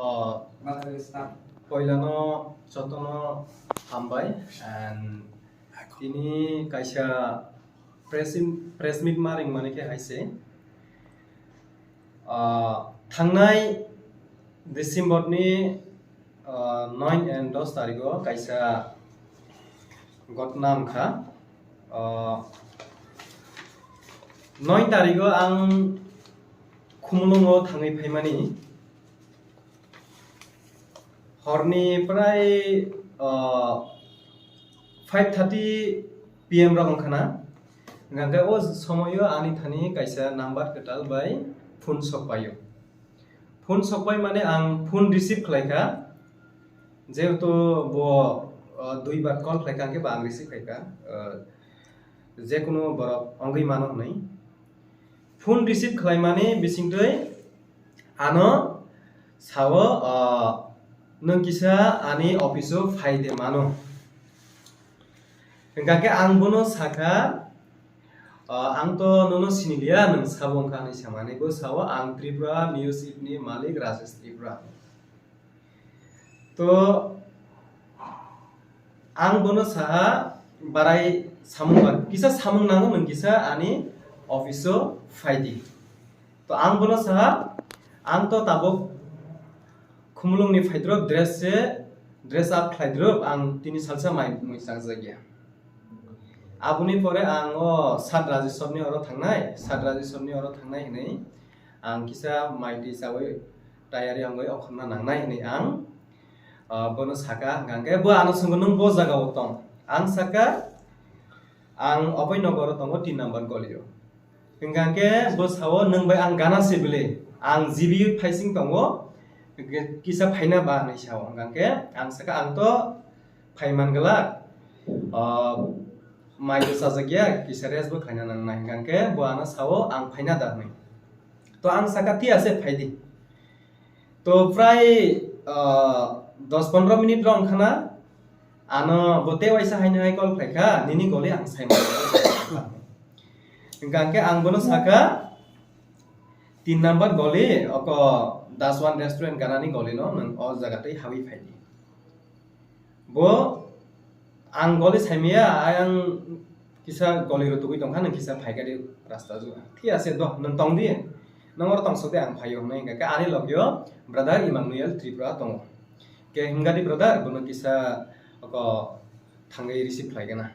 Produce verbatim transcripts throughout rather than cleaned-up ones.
O, poilano jotono hambai, and tini kaisa press in, press meet ma ringmani khe hai se. Ah, thangnai December ni, ah, nine and dos tarigo kaisa ghotna wngkha. Ah, nine tarigo ang Khumulwngo thangwi phaimani. Horni prai, ah, five thirty P M rok wngkha na. Hingkha khe o somoio ani thani kaisa number kwtal bai phone sokpaio. Phone sokpai mane ang phone receive khlai kha. Jehetu bo, ah, dui bar call khlai kha, hingkhe bo ang receive khai kha. Ah, jekunu borok wngwi mano hwnwi. Phone receive khlaimani bisingtwi ano sao, ah, "Nwng kisa ani office-o phai de mano." Hingkha khe ang bono sakha, "Ah, ang to nono siniliya, nwng sabo wngkha," hinwi samani. Bo sao, "Ang Tripura News App ni malik Rajesh Tripura." To ang bono saha, "Barai samung ba, kisa samung nango, nwng kisa ani office-o phai di." To ang bono saha, "Ang to tabuk Khumulwngni phaidrop, dress se, dress up khlaidrop, ang tini salsa mai mui chakjakya." Aboni pore ang o Sat Rajeshwarni oro thangnai, Sat Rajeshwarni oro thangnai hinwi ang kisa mai twi chawi tayari wngwi okhorna nangnai hinwi ang, ah, bono saka, hingkha khe bo ano swngo, "Nwng bo jagao tong?" Ang saka, "Ang Abhay Nagar-o tongo, tin number goli-o." Hingkha khe bo sao, "Nwng bai ang gana se bwle, ang G B phaising tongo, kisa phaina ba?" hinwi sao. Hingkha khe ang saka, "Ang to phai man glak, ah, mai bo chajakya, kisa rest bo khlaina nangnai." Hingkha khe bo ano sao, "Ang phaina da?" hinwi. To ang saka, "Thik ase, phai di." To prai, ah, dos pondro minute rok wngkha na, ano bo tei waisa haino hai call khlai kha, "Nini goli ang sai mano." Hingkha khe ang bono saka, "Tin number goli, oko Daswan restaurant ganani goli no, nwng o jaga tei hawi phai di." Bo ang goli saimaya, ayang kisa goli rw tugwi tongkha, nwng kisa phaikha di rasta juga. "Thik ase do, nwng tong di, nwng oro tongsok de, ang phaio," hwnwi hingkha khe ani logio brother Emmanuel Tripura tongo. Khe hingkha di brother, bono kisa oko thangwi receive khlai gana.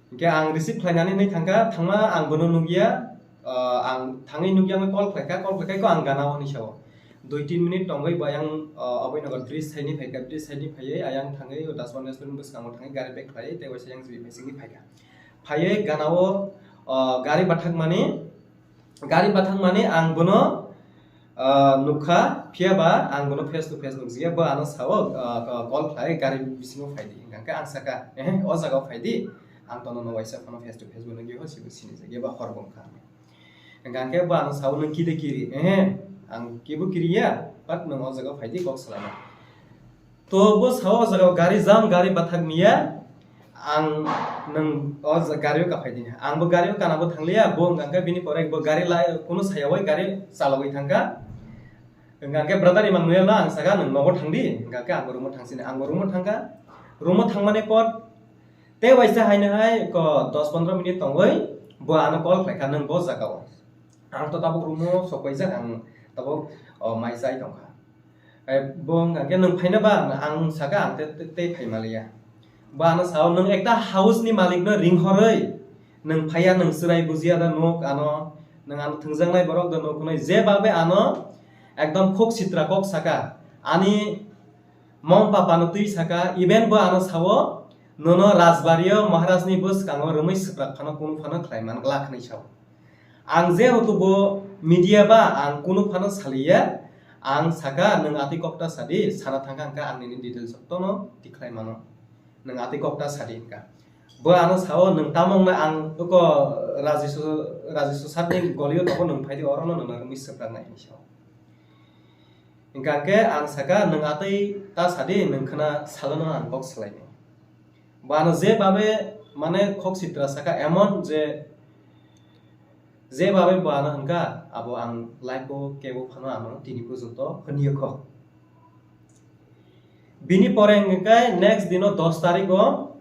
Hingkhe ang receive khlainani hinwi thangkha, thangma ang bono nukya, ah, ang thangwi nukya, ang call khlaikha, call khlaikha khe ang gana o hinwi sao. Dui tin minute tongwi bo ayang, ah, Abhay Nagar bridge side ni phaikha, bridge side ni phaiwi ayang thangwi o Daswan restaurant bwskango thangwi gari park khlaiwi tei waisa yang G B phaising ni phaikha. Phaiwi gana o, ah, gari bathakmani, gari bathakmani ang bono, ah, nukha, phiya ba ang bono face to face nukjagya, bo ano sao, ah, call khlai, "Gari bisingo phai di," hingkha khe ang saka, "Ehe, o jaga o phai di, ang tono no waisa phano face to face bo nukya, ho sibo sinijagya ba hor bo wngkha." Hingkha khe bo ano sao, "Nwng kide kiri?" "Ehe, ang kibo kiriya, but nwng o jaga o phai di, kok salaina." To bo sao, "O jaga o gari jam, gari bathak miya, ang nwng o ja-, gari o kaphai di." Ang bo gari o kana bo thangliya, bo hingkha khe bini pore bo gari lai, kunu sayawai gari chalogwi thangkha. Hingkha khe brother Emmanuel no ang saka, "Nwng nogo thang di," hingkha khe ang bo room o thang sini, ang bo room o thangkha. Room o thangmani por tei waisa haino hai ko dos pondro minute tongwi bo ano call khlaikha, "Nwng bo jaga o." Ang to tabuk room o sokpaijak, ang tabuk, o, mai chai tongkha. Eh, bo hingkha khe, "Nwng phaina ba?" Ang saka, "Ang te, te, tei phai maliya." Bo ano sao, "Nwng ekta house ni malik no ringhorwi nwng phaiya, nwng chwrai bujiya da nuk ano, nwng ano thwngjaknai borok da nuk hwnwi, je babe ano ekdom khok sitra kok saka, ani mom papa no twi saka, even bo ano sao, 'Nono Rajbari o Maharaj ni bwskango rwmwi swprak phano kunu phano khlai man glak,' hwnwi sao. Ang jehetu bo media ba, ang kunu phano saliya, ang saka, "Nwng atwi kokta sadi, sana thangkha hwnkha ang nini details jotono tikhlai mano. Nwng atwi kokta sadi," hwnkha. Bo ano sao, "Nwng tamo wngnai ang oko Raji Su-, Raji Susar ni golio tongo, nwng phaidi orono nwng rwmwi swpraknai," hinwi sao. Hingkha khe ang saka, "Nwng atwi ta sadi, nwng khna salono ang kok salainai." Bo ano je babe mane khok sitra saka, emon je Je babe bo ano hwnkha, abo ang live o kebo phano ano tini porjonto hwnwi kho. Bini pore hwnkhe next dino dos tarik o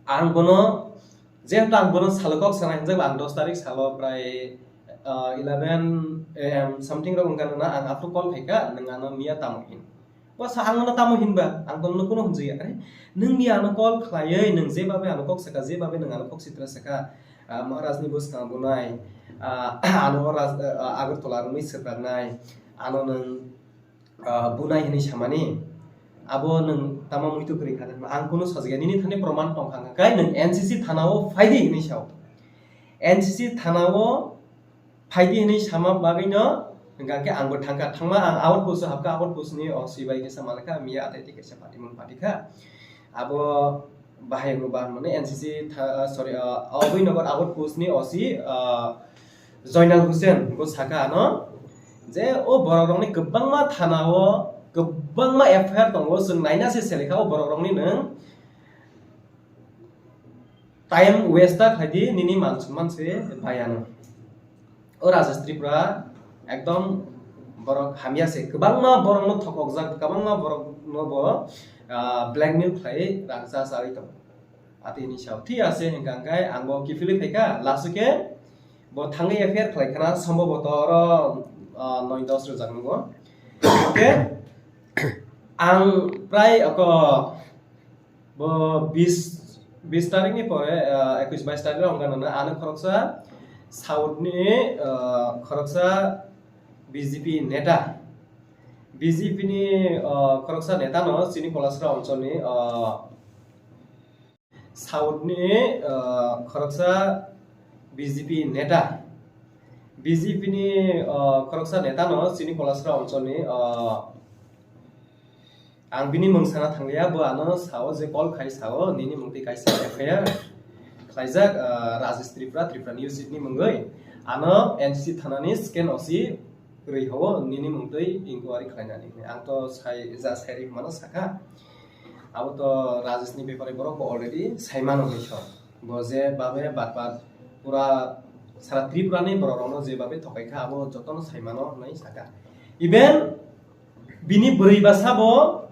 ang bono, jehetu ang bono salo kok sanai hwnjak, ang dos tarik salo prai, ah, eleven A M something rok wngkha nana ang after call khaikha, nwng ano miya tamo hin. Bo sa ang ano tamo hinba, ang to nono kuno hwnjaya. Are, nwng miya ano call khlaiwi, nwng jebabe ano kok saka, jebabe nwng ano kok sitra saka, ah, Maharaj ni bwskang bunai, ah, ano Raj-, ah, Agartala rwngwi swpraknai, ano nwng ah, bunai hwnwi samani, abo nwng tamo muitu kwrwi kha, ang kunu sajagya nini thani proman tongkha, hwnkhe nwng N C C thana o phaidi hwnwi sao. N C C thana o phaidi hwnwi sama bagwino hwnkhe angbo thangkha, thangma ang outpost o hapkha, outpost ni O C bai kisa malkha, miya atai tei kaisa patimung patikha. Abo bahai hwnwi ba mane N C C tha-, sorry, ah, Aboi Nagar outpost ni O C, ah, Joinal Hussain bo saka ano je o borok rokni kwbangma thana o kwbangma F I R tongo, chwng naina se selikha o borok rokni nwng time waste ta khaidi nini man summan se bai ano. O Rajesh Tripura ekdom borok hamya se, kwbangma borok no thokokjak, kwbangma borok no bo, ah, blackmail khlai rang cha chawi tongo. Ati ni sao thi ase hingka hingkai ang bo kiphilwi phaikha, last o khe bo thangwi F I R khlai khana, sombhoboto oro, ah, noi dos rwjak nungo. Hingke ang prai oko bo bis, bis tarik ni pore, ah, ekwis bais tarik rok wngkha nana, ano khoroksa South ni, ah, khoroksa B J P neta, B J P ni, ah, khoroksa neta no chini Kolasra onchol ni, ah, South ni, ah, khoroksa B J P neta, B J P ni, ah, khoroksa neta no chini Kolasra onchol ni, ah, ang bini mung sana thangliya, bo ano sao je call khai sao, nini mung twi kaisa F I R khlaijak, ah, Rajesh Tripura, Tripura News It ni mungwi, ano N C C thana ni second O C rwi hao, nini mung twi inquiry khlainani. Ang to sai, ja sai ri mano saka. Abo to Rajesh ni bepare borok bo already sai mano hinwi sao. Bo je babe bat bat pura sara Tripura ni borok rokno je babe thokai kha, abo jotono sai mano hinwi saka. Even bini bwrwi basa bo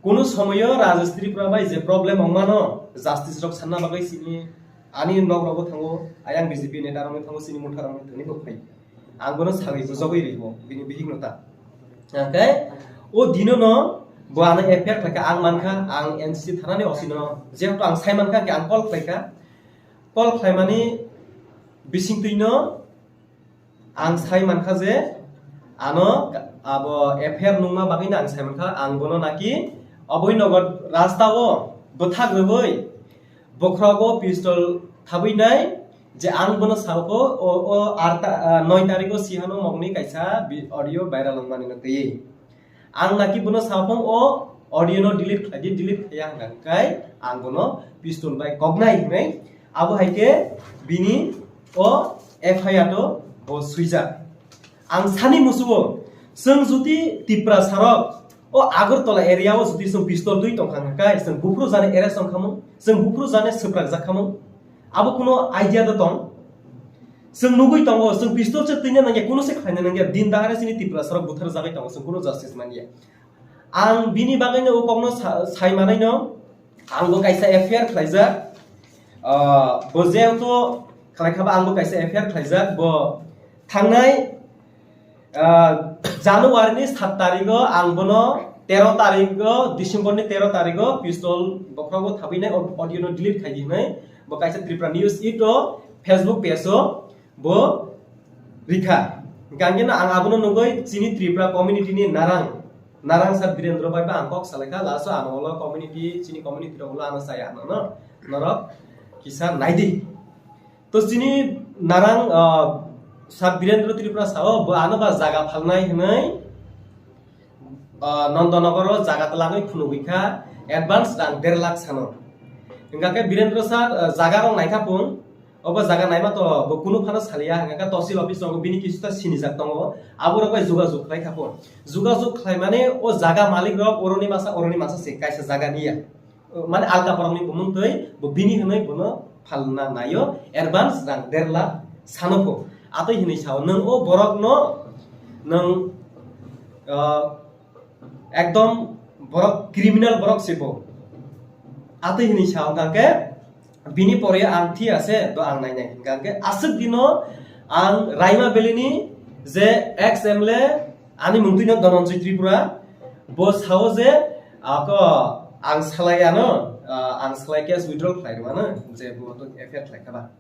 kunu somoyo Rajesh Tripura bai je problem wng mano, justice rok sanna bagwi sini ani nok rogo thango, ayang B J P neta rokno thango, sini motha rokno thangwi bo phai. Ang bono sagwi bujagwi rwo bini bihik no ta. Hingke o dino no bo ano F I R khlaikha, ang mankha, ang N C C thana ni O C no, jehetu ang sai mankha, hingke ang call khlaikha. Call khlaimani bisingtwi no ang sai mankha je ano abo F I R nungma bagwi no ang sai mankha, ang bono naki Aboi Nagar rasta o bwthak rwui bokhrogo pistol thabwi nai je ang bono sao kho, o, o arta, ah, noi tariko sihano mokni kaisa bi-, audio viral wngmani no twi. Ang naki bono sao phang o audio no delete khlai di, delete khaiya hwnka kai ang bono pistol bai koknai hinwi abo hai khe bini o F I R to bo swijak. Ang sani musugo, chwng juti Tiprasa rok o Agartala area o juti chwng pistol twi tongkha hwnka kai, chwng buphuru jani arrest wngkha mung, chwng buphuru jani swprak jak kha mung, abo kuno idea do tong? Chwng nugui tongo, chwng pistol se twina nangya, kuno se khlaina nangya, din dahare chini Tiprasa rok buthar jagwi tongo, chwng kuno justice manya. Ang bini bagwi no o kokno sa-, sai manai no, ang bo kaisa F I R khlaijak. Ah, bo je to khlai kha ba, ang bo kaisa F I R khlaijak. Bo thangnai, ah, January ni sat tarigo ang bono tero tarigo, December ni tero tarigo pistol bokhrogo thabwi nai, o-, audio no delete khai di hinwi bo kaisa Tripura News It o Facebook page o bo rikha. Hingke no ang abono nugui chini Tripura community ni narang, narang sir Birendra bai ba ang kok salaikha, last o ano ulo community, chini community rok ulo ano saya ano no, norok kisa naidi. To chini narang, ah, sir Birendra Tripura sao bo ano ba jaga phalnai hinwi, ah, Nandanagar o jaga twlangwi phunugwi kha, advance rang der lakh sano. Hingka khe Birendra sir, ah, jaga rok naikha phung, obo jaga naima to bo kunu phano saliya, hingka khe tosil office rok bini kisu ta sinijak tongo, abo rok bai jogajog khlai kha phung. Jogajog khlaimani o jaga malik rok oroni masa, oroni masa se kaisa jaga niya. Mane alka borokni bumung twi bo bini hwnwi bono phalna naio, advance rang der lakh sano pho. Atwi hinwi sao, nwng o borokno nwng, ah, ekdom borok criminal borok se bo. Atwi hinwi sao, hwnkha khe bini pore ang thi ase, to ang nainai. Hwnkha khe aswk dino ang Raima Valley ni je ex M L A, ani mungtwi no Dhananjay Tripura, bo sao je, ako ang salai ano, ah, ang salai case withdrawal khlai rwmano, je bo to F I R khlai kha ba.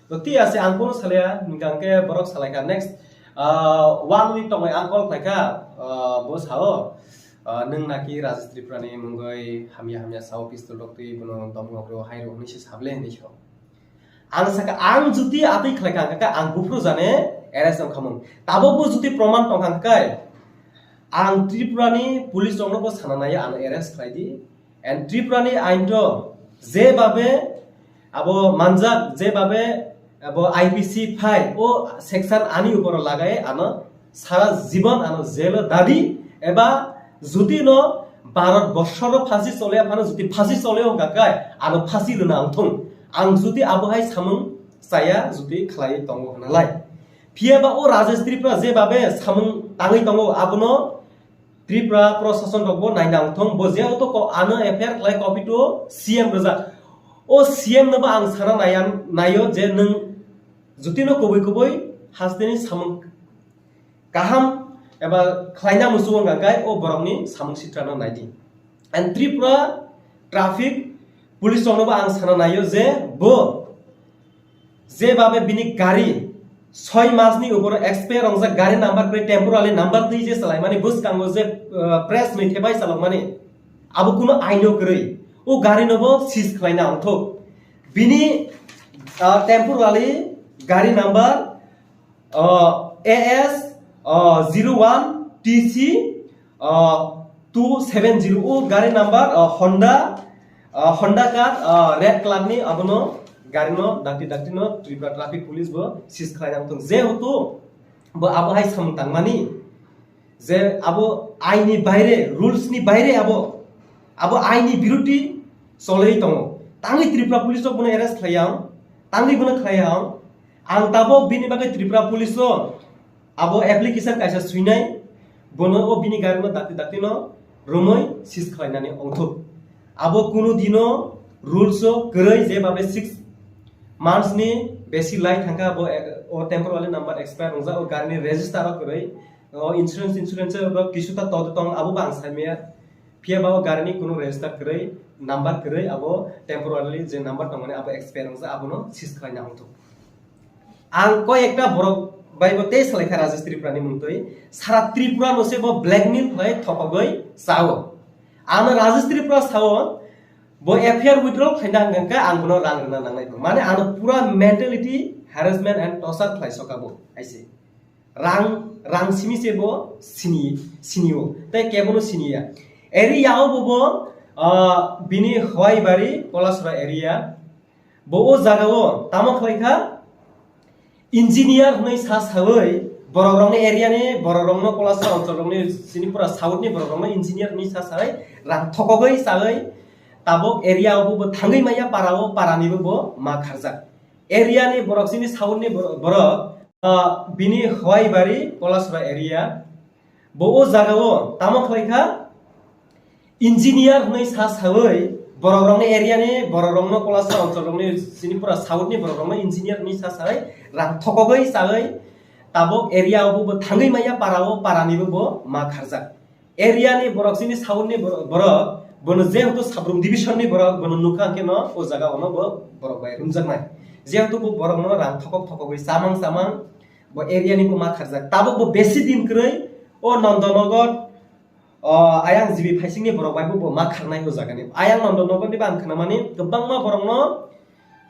To twi ase ang kono salaya, hwnkha khe borok salai kha. Next, ah, one week tongwi ang call khlai kha, ah, bo sao, ah, nwng naki Rajesh Tripura ni mungwi hamya hamya sao, pistol rok twi bono domgok rw hai rw hwnwi se sable hwnwi sao. Ang saka ang juti atwi khlai kha kha ang buphuru jane arrest wng khamung. Tabok bo juti proman tong kha kha ang Tripura ni police rok no bo sana nai ano arrest khlai di. And Tripura ni ain to je babe abo manjak, je babe abo I P C phai o section ani upor lagai ano sara jibon ano jail o dadi eba juti no Bharat borsho no phasi chole phano juti phasi chole o gakai ano phasi rwna ang thung. Ang juti abo hai samung chaya juti khlai tongo hwnalai. Phiya ba o Rajesh Tripura je babe samung tangwi tongo abono Tripura prosason rok bo naina wngthong, bo je auto ko ano F I R khlai copy to C M rwjak. O C M no bo ang sana naya, naio je nwng juti no kubui kubui hasteni samung kaham eba khlaina muchungo hwnkha khe o borokni samung sitra no naidi. And Tripura traffic police rok no bo ang sana naio je bo je babe bini gari soi mas ni upor expire wngjak gari number kwrwi temporary number twi je chalaimani bwskango je, uh, press meet khe bai chalokmani abo kuno aino kwrwi o gari no bo seize khlaina wngthok bini, uh, temporary gari number, uh, A S, uh, zero one T C, uh, two seven zero o gari number, uh, Honda, uh, Honda car, uh, red colour ni abono gari no dakti dakti no Tripura traffic police bo seize khlai nang thung. Jehetu bo abo hai samung tangmani je abo aini baire, rules ni baire abo, abo aini biroti choloi tongo. Tangwi Tripura police rok bono arrest khlai yang, tangwi bono khlai yang. Ang tabok bini bagwi Tripura police o abo application kaisa swinai, bono o bini gari no dakti dakti no romoi seize khlainani ongthok. Abo kunu dino rules o kwrwi je babe six months ni besi lai thangkha abo, eh, o temporary number expire wngjak o gari ni register o kwrwi o insurance, insurance rok kisuta todi tong abo bo ang saimaya. Phiya ba o gari ni kunu register kwrwi, number kwrwi abo temporarily je number tongmani abo expire wngjak abono seize khlaina ongthok. Ang koi ekta borok bai bo tei salai kha Rajesh Tripura ni mungtwi. Sara Tripura no se bo blackmail khlai thopogwi sao. Ano Rajesh Tripura sao bo F I R withdrawal khlaina hwnkha khe ang bono rang rwna nangnai. Mane ano pura mentality harassment and torture khlai soka bo. Aise rang, rang simi se bo sini, sinio. Tei kebono siniya. Area o bo bo, ah, bini Hwaibari, Kolasora area. Bo o jaga o tamo khlai kha? Engineer hwnwi sa sawi, borok rokni area ni, borok rokno Kolasra onchol rokni, chini pura south ni borok rokno engineer hwnwi sa sawi, rang thokogwi sawi, tabok area o bo thangwi maya para o, para ni bo ma kharjak. Area ni borok chini south ni bor-, borok, ah, bini Hwaibari, Kolasra area, bo o jaga o tamo khlai kha? Engineer hwnwi sa sawi, borok rokni area ni, borok rokno Kolasra onchol rokni, chini pura south ni borok rokno engineer hwnwi sa sawi, rang thokogwi sawi, tabok area o bo thangwi maya para o, para ni bo ma kharjak. Area ni borok chini south ni bor-, borok, bono jehetu Sabrum division ni borok, bono nukha khe no o jaga o no bo borok bai rumjaknai. Jehetu bo borok no rang thokok thokogwi chamang chamang bo area ni bo ma kharjak. Tabok bo besi din kwrwi o Nandanagar, o, ayang G B phaisingni borok bai bo ma kharnai o jagani. Ayang Nandanagar ni bo ang khnamani kwbangma borokno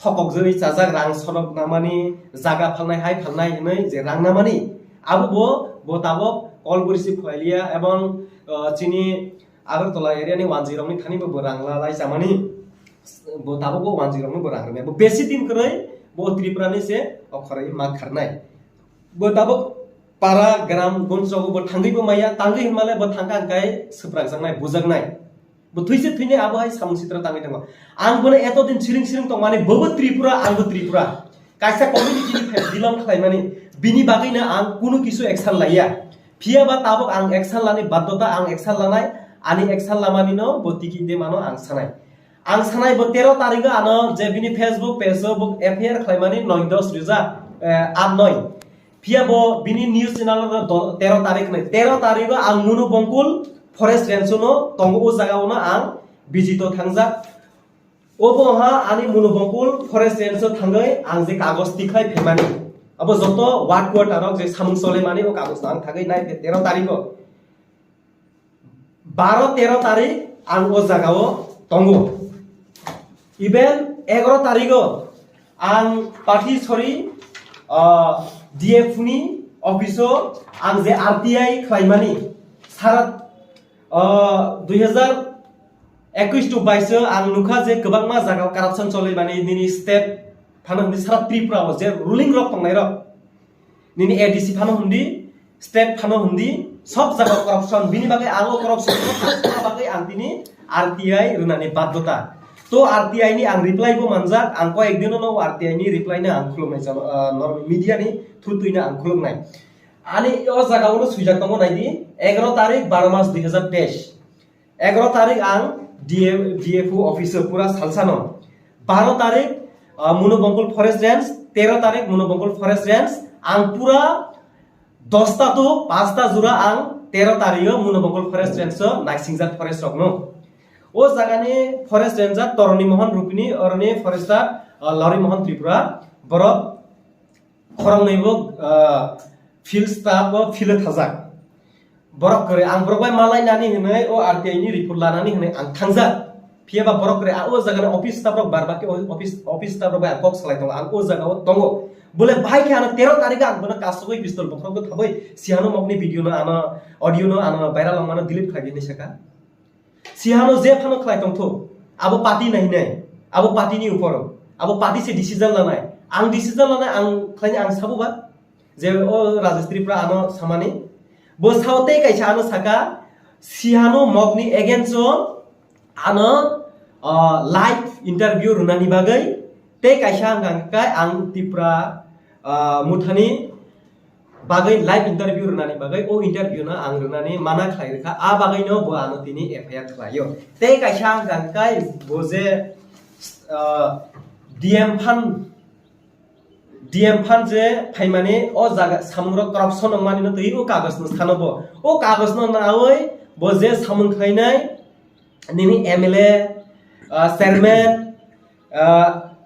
thokokjagwi chajak, rang sorok namani, jaga phalnai, hai phalnai hwnwi je rang namani. Abo bo, bo tabok call bo receive khlailiya ebong, o, chini Agartala area ni wanjwi rokni thani bo, bo rang la lai chamani. Bo tabok bo wanjwi rokno bo rang rwmani. Bo besi din kwrwi bo Tripura ni se okhoroi ma kharnai. Bo tabok para gram gonjogo bo thangwi bo maya, tangwi hinmale bo thangkha hwnkhe swprakjaknai, bujaknai. Bo thwise thwinai abo hai samung sitra tangwi thango. Ang bono eto din siring siring tongmani, bobo Tripura, angbo Tripura. Kaisa community ni phai belong khlaimani, Bini bagwino ang kunu kisu action laiya. Phiya ba tabuk ang action lani baddhota, ang action lanai, ani action lamani no bo tiki de mano ang sanai. Ang sanai bo tero tarigo ano je bini Facebook page o bo F I R khlaimani noi dos rija, eh, at noi. Phiya bo bini news channel o do-, tero tarik ni, tero tarigo ang Munu Bongkul Forest Range o no tongo, o jaga o no ang visit o thangjak. Obo ha ani Munu Bongkul Forest Range o thangwi ang je kagoj tikhlai phaimani. Abo joto ward quarter rok je samung cholaimani o kagoj ang thangwi nai phe tero tarigo. Baro tero tarik ang o jaga o tongo. Even egaro tarigo ang Pathi Sori, ah, D F ni office o ang je R T I khlaimani sara, ah, dui hazar ekwis to bais o ang nukha je kwbangma jaga o corruption choli mani nini state phano hwnwi sara Tripura o je ruling rok tongnai rok, nini A D C phano hwnwi, state phano hwnwi, sob jaga o corruption, bini bagwi ang o corruption no bagwi ang tini R T I rwnani baddhota. To R T I ni ang reply bo manjak, ang koyek din no R T I ni reply no ang khulumnai, jano, ah, normal media ni through twi no ang khulumnai. Ani o jaga o no swijak tongo, nai di, egaro tarik baro mas dui hazar teis. Egaro tarik ang D F, D F O office o pura salsano. Baro tarik, ah, Munu Bongkul Forest Range, tero tarik Munu Bongkul Forest Range, ang pura dosta to pasta jora ang tero tarik o Munu Bongkul Forest Range o naisingjak forest rok no. O jaga ni forest ranger Toroni Mohan Rupini, oroni forester, ah, Lori Mohan Tripura, borok khoroknwi bo, ah, field staff o field o thajak. Borok kwrwi, ang borok bai malai nani hwnwi o R T I ni report lanani hwnwi ang thangjak. Phiya ba borok kwrwi, ah, o jaga ni office staff rok bar baki o office, office staff rok bai ang kok salai tongo, ang o jaga o tongo. Bole bahai khe ano tero tarik ang bono kasugwi pistol bokhorok thabwi sihano mokni video no ano, audio no ano viral wngmano delete khlai di hinwi sakha. Sihano je phano khlai tongtho, abo party nai nai, abo party ni upor, abo party se decision lanai. Ang decision lanai, ang khlaini ang sabo ba, je o Rajesh Tripura ano samani. Bo sao tei kaisa ano saka, sihano mokni against o ano, ah, live interview rwnani bagwi tei kaisa hwnkha khe ang Tripura, ah, muthani bagwi live interview rwnani bagwi o interview no ang rwnani mana khlai rwkha, a bagwi no bo ano tini F I R khlaio. Tei kaisa hwnkha khe bo je, ah, D M phan, D M phan je phaimani o jaga samungrok corruption wngmani no twi o kagoj no sano bo. O kagoj no nawi bo je samung khlainai nini M L A, ah, chairman, ah,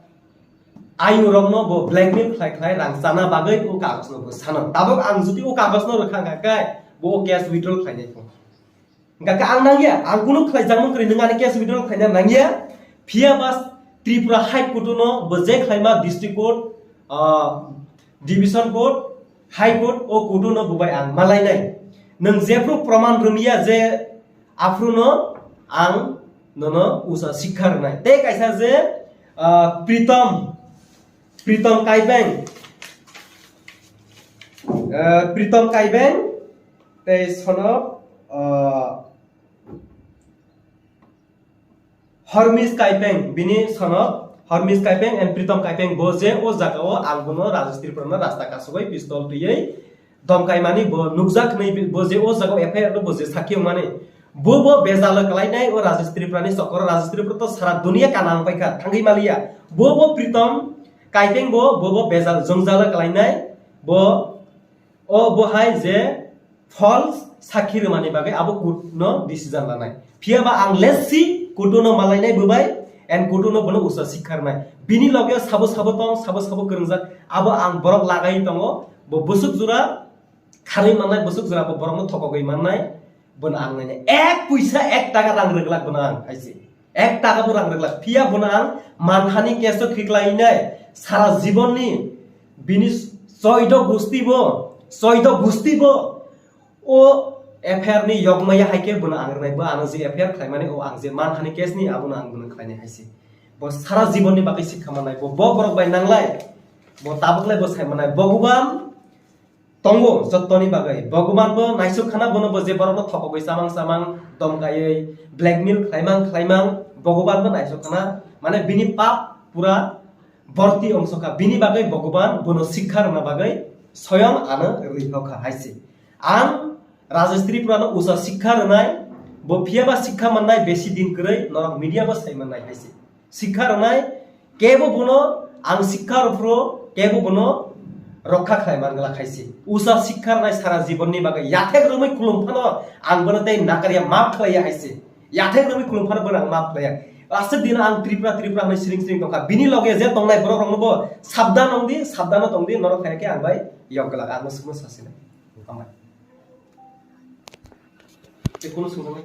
ayung rokno bo blackmail khlai khlai rang chana bagwi o kagoj no bo sano. Tabok ang jodi o kagoj no rwkha hwnkha khe bo o case withdraw khlainai kho. Hwnkha khe ang nangya, ang kunu khlai jakmung kwrwi nwng ani case withdraw khlaina nangya. Phiya ba Tripura High Court no bo je khlaima district court, ah, division court, high court o court no bo bai ang malainai. Nwng jephru proman rwmya je aphru no ang nono usa sikha rwnai. Tei kaisa je, ah, Pritom, Pritom Kaipeng, ah, Pritom Kaipeng, tei sono, ah, Hormis Kaipeng, bini sono Hormis Kaipeng and Pritom Kaipeng, bo je o jaga o ang bono Rajesh Tripura no rasta kasugwi pistol twiwi domkaimani bo nukjak hwnwi bo je o jaga o F I R no bo je sakhi wngmani. Bo bo bejalo kalainai o Rajesh Tripura ni chokoro, Rajesh Tripura to sara dunia kana wng paikha, thangwi maliya. Bo bo Pritom Kaipeng bo, bo bo bejal jongjalo kalainai bo. O bo hai je false sakhi rwmani bagwi abo court no decision lanai. Phiya ba ang let's see court no malainai bo bai and court no bono usa sikha rwnai. Bini loge sabo sabo tong, sabo sabo kwrwngjak. Abo ang borok lagai tongo. Bo bwswk jora kharwi mannai, bwswk jora bo borokno thokogwi mannai. Bono ang nainai. Ek puisa, ek taka rang rwglak bono ang, hai se. Ek taka bo rang rwglak. Phiya bono ang manthani case o khiklainai. Sara jibonni bini choido gusti bo, choido gusti bo o F I R ni yokmaya hai khe bono ang rwnai. Bo ano je F I R khlaimani, o ang je manthani case ni, abono ang bono khlainai hai se. Bo sara jibonni bagwi sikha mannai. Bo, bo borok bai nanglai. Bo tabuk lai bo sai mannai. Bhogoban tongo jottoni bagwi. Bhogoban bo naisuk khana bono bo je borokno thokogwi chamang chamang, domkaiwi, blackmail khlaimang khlaimang, Bhogoban bo naisuk khana. Mane bini pap pura borti ongso kha. Bini bagwi Bhogoban bono sikha rwna bagwi Soyang ano rwi kha hai se. Ang Rajesh Tripura no usa sikha rwnai, bo phiyaba sikha mannai besi din kwrwi norok media bo sai mannai hai se. Sikha rwnai kebo bono ang sikha rw phuru kebo bono rokha khlai man glak hai se. Usa sikha rwnai sara jibon ni bagwi yathek rwmwi khulum phano ang bono tei nakarya map khlaiya hai se. Yathek rwmwi khulum phano bono ang map khlaiya. Aswk din ang Tripura Tripura hwnwi siring siring tongkha. Bini loge je tongnai borok rokno bo sabdan wng di, sabdano tong di, norok hai khe ang bai yok glak, ang no sukno sasinai. Tongmai. Tei kunu sungjaknai.